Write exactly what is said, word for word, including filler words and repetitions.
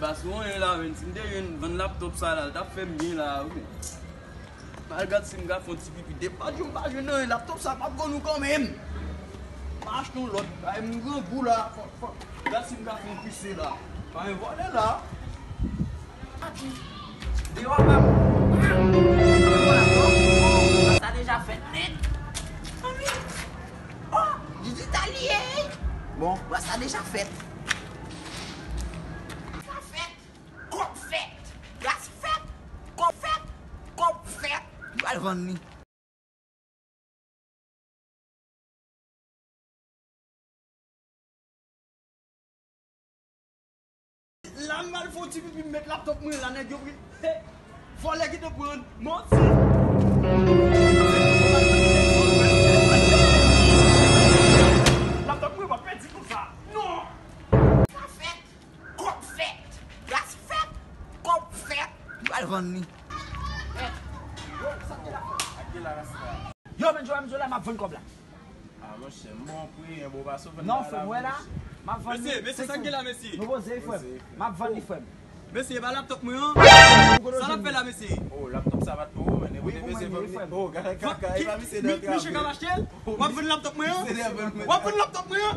Pa sou anyen la, menn. Si m te jwenn vann laptòp sa la, l t ap fè m byen la, wi. M al gad si m ka fè yon ti pipi. Depi jodi a m pa jwenn anyen, laptòp sa p ap konn ou kanmenm. M achte yon lòt, ay, m grangou la. Fòk, fòk. Gad si m ka fè yon pise la. Pa gen vòlè la. Deyò menm. Sa deja fèt nèt. Anvi. Oh, dijital li ye. Bon, sa deja fèt. Sa fèt. Kòb fèt. Gaz fèt. Kòb fèt. Kòb fèt. Yo al vann li. La m al fè yon ti pipi, m met laptòp mwen la, nèg yo pri. He! Vòlè ki te pran manti. Laptòp mwen pa pèdi konsa. Non! Sa fèt. Kòb fèt. Gaz fèt. Kòb fèt. Yo al vann li. Yo, men Joe, m la, m ap vann kòb la. Ah, monchè, m bon pri, en bon pa sou vann. Non, frè m, wè la, m ap vann li. Mesye, mesye, sa k gen la, mesye? Nou poze, frè m. M ap vann li, frè m. Mesye, e pa laptòp mwen an? Sa l ap fè la, mesye? Oh, laptòp sa pa t pou ou, men. Wi, pou mwen li ye, frè m. Oh, gade kaka, e pa misye nan travay. Misye ka achte l? W ap vann laptòp mwen an? W ap vann laptòp mwen an?